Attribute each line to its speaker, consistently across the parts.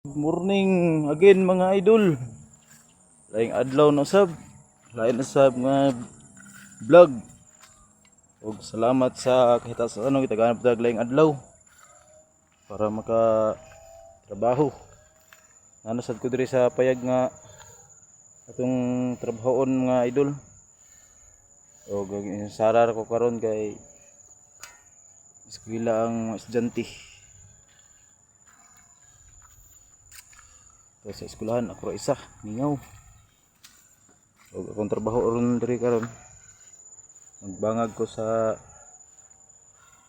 Speaker 1: Good morning again, mga idol. Laing adlaw na usab. Lain usab nga vlog. Ug salamat sa kahita sa ano gitagaan tag laing adlaw para maka trabaho. Ano sad ko diri sa payag nga atong trabahoon, mga idol. Og sarar ko karon kay eskwela ang mga estudyante. Kaya sa eskwelahan ako ra isa, mingaw. Og akong trabaho ron diri karon, magbangag ko sa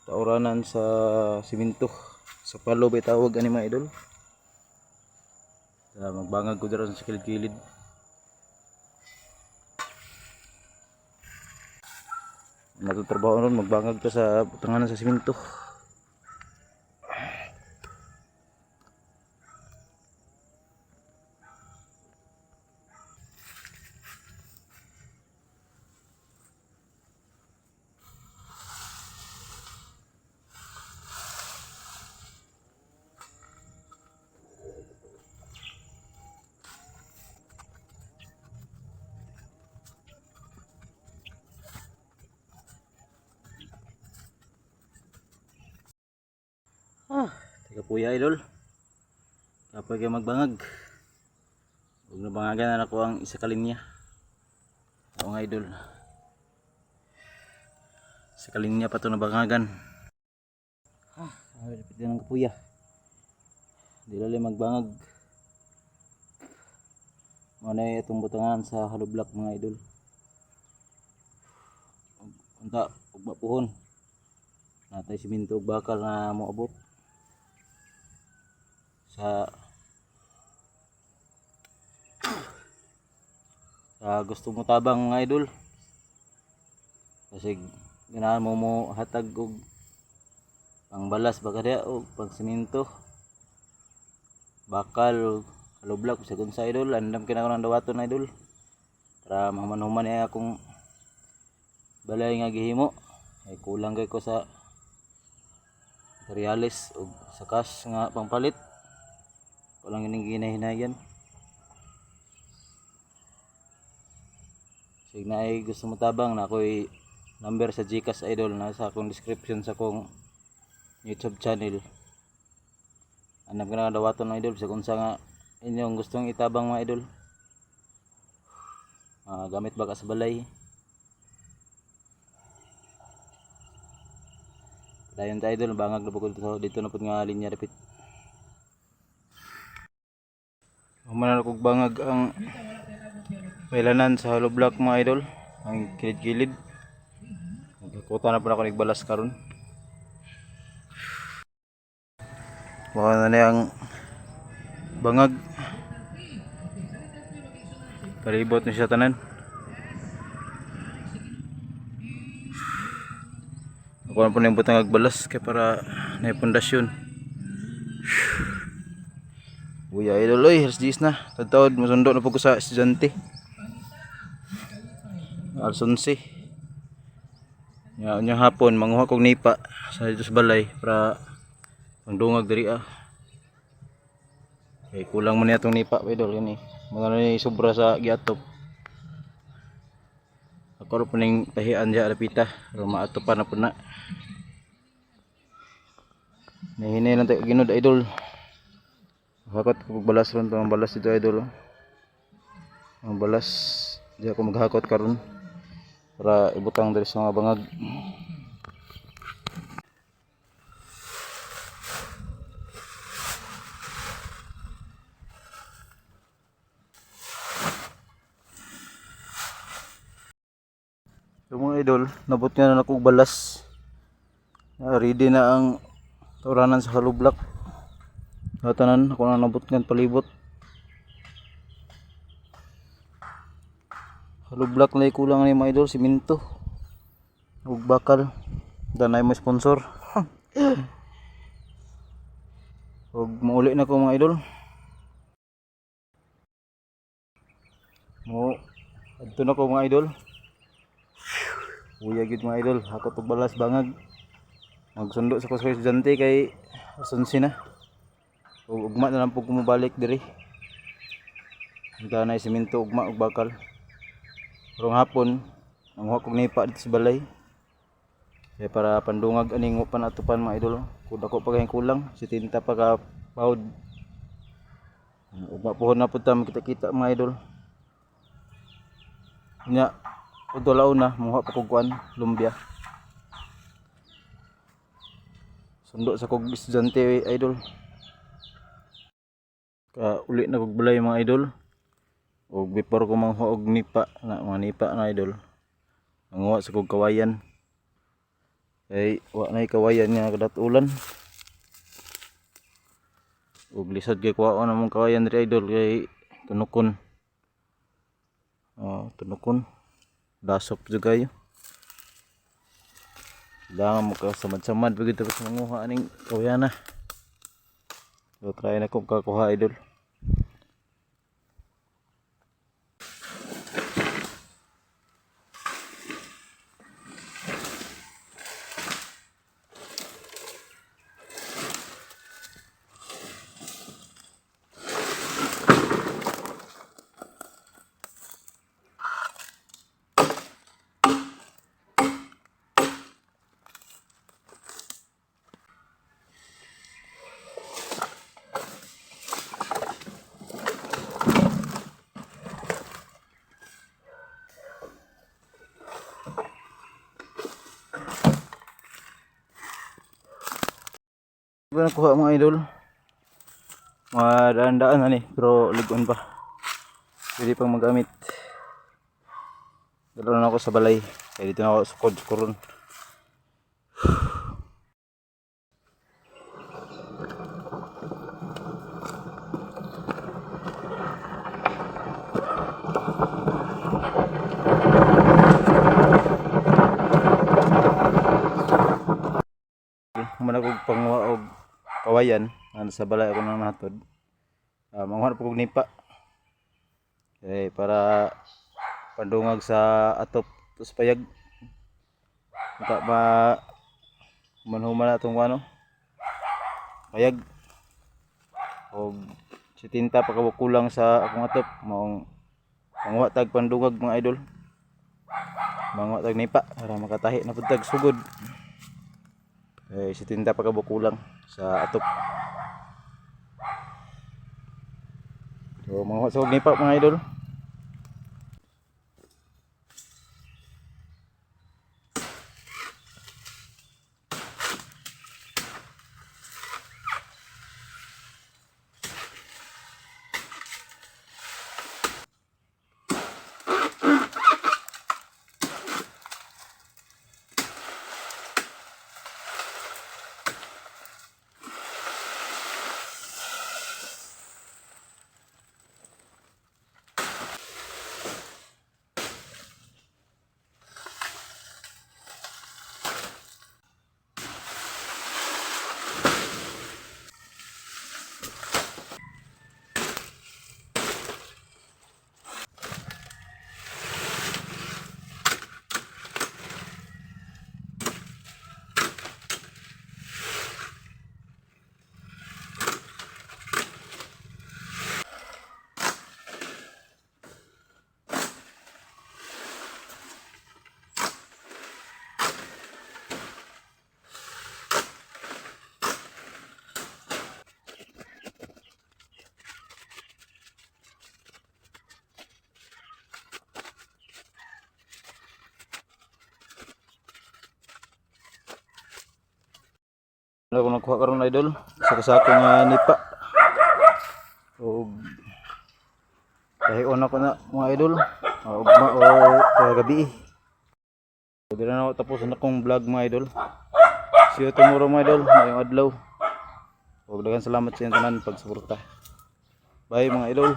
Speaker 1: tauranan sa simento. Sa palo ba tawag ani, mga idol? Kaya magbangag ko diri sa kilid-kilid. Natong trabaho ron, magbangag ta sa butanganan sa simento. Ah, teka puya, idol. Kapag kayo magbangag. Huwag na bangagan na ako ang isa ka linya. Ako nga, idol. Isa ka linya pa ito nabangagan. Ah, ay, dapat din ang kapuya. Di lali magbangag. Muna itong butangan sa hollow block, mga idol. Unta, ugma puhon. Natay simento ug bakal na moabot sa gusto mo tabang, mga idol, kasi ganahan mo mo hatag og pangbalas ba kada og pang simento, bakal, hollow block, bisag unsa, idol. Andam kina ko ng dawaton, idol, para mahuman-human ay akong balay nga gihimo ay kulang kay ko sa materials ug sa cash nga pangpalit. Walang ining ginahinayan. Sig na ay gusto mo tabang na ako'y number sa GCash, idol, na sa akong description sa akong YouTube channel. Andam ka na dawaton ng idol bisag unsa nga inyong gustong itabang, mga idol. Ah, gamit ba ka sa balay? Dayon ta, idol, bangag na pud dito, dito na pud nga linya dapit. Human na kog bangag ang pailanan sa hollow block, mga idol, ang kilid-kilid. Nagkuta na pud ako nigbalas karon. Mao na ni ang bangag. Palibot ni siya tanan. Ako na po na yung butang agbalas kay para na pundasyon. Uy, idol, oy, alas 10 na. Tadtawad, masundo na po ko sa estudyante. Alas 11. Nya, unyang hapon, manguha kog nipa sa dito sa balay para pangdungag diri ah. Kay kulang man niya itong nipa, idol, ini. Mga na ni sobra sa giatop. Ako ra po ning tahian diya lapita, pero maatopan na po na. Nahinay lang tayo ginod, idol. Hakot ko balas ron, ang balas dito, idol. Oh. Ang balas di ako maghakot karon para ibutang diri sa mga bangag. So mga idol, nabot nga na ako og balas. Ah, ready na ang tauranan sa hollow block. Tanan ako na nabot nga palibot. Hollow block na kulang ni, mga idol, simento ug bakal. Danay mo sponsor. Ug mauli na ko, mga idol. Mo adto na ko, mga idol. Uya gyud, mga idol, hakot og balas, bangag. Magsundo sa ko sa estudyante kay alas 11 na. Ug ugma na lang pud ko mobalik diri. Unta na semento ugma ug bakal. Karong hapon nanguha kog nipa dito sa balay. Kaya para pandungag aning pa natupan, mga idol. Kung dako pa kayong kulang, 70 pa ka pound. Ugma pohon na pud ta makita-kita, mga idol. Nya, udto launa manguha pa kog kuan, lumbia. Sundo sa kog estudyante, idol. Ka uli na kog balay, mga idol. Og before ko manguha og nipa na, mga nipa na, idol. Manguha sa kog kawayan. Kay wa nay kawayan nga kadatulan. Ug lisod kay kuhaon among kawayan diri, idol, kay tunukon. Oh, tunukon. Dasop jud kayo. Kailangan mo ka samad-samad pag ito sa manguha aning kawayan na. So try na kong kakuha, idol. Ba nakuha, mga idol? Mga daan-daan na ni, pero ligon pa. Pwede pang magamit. Dala na ako sa balay. Kaya dito na ako sukod kuron. Human ako panguha og kawayan nga sa balay ako nang nahatod. Manguha na po kog nipa. Okay, para pandungag sa atop sa payag. Maka ma manhuman na itong ano payag. Og 70 pa ka kulang sa akong atop, maong manguha tag pandungag, mga idol. Manguha tag nipa para makatahi na pud tag sugod. Eh, 70 pa ka kulang sa atop. So manguha sa og nipa, mga idol. Wala ko nakuha karon, idol, sa kasako nga nipa. Og tahion ako na, mga idol. Ugma o kagabi. So, dira na ako tapos na akong vlog, mga idol. See you tomorrow, mga idol. Maayong adlaw. Og daghang salamat sa inyong tanan pagsuporta. Bye, mga idol.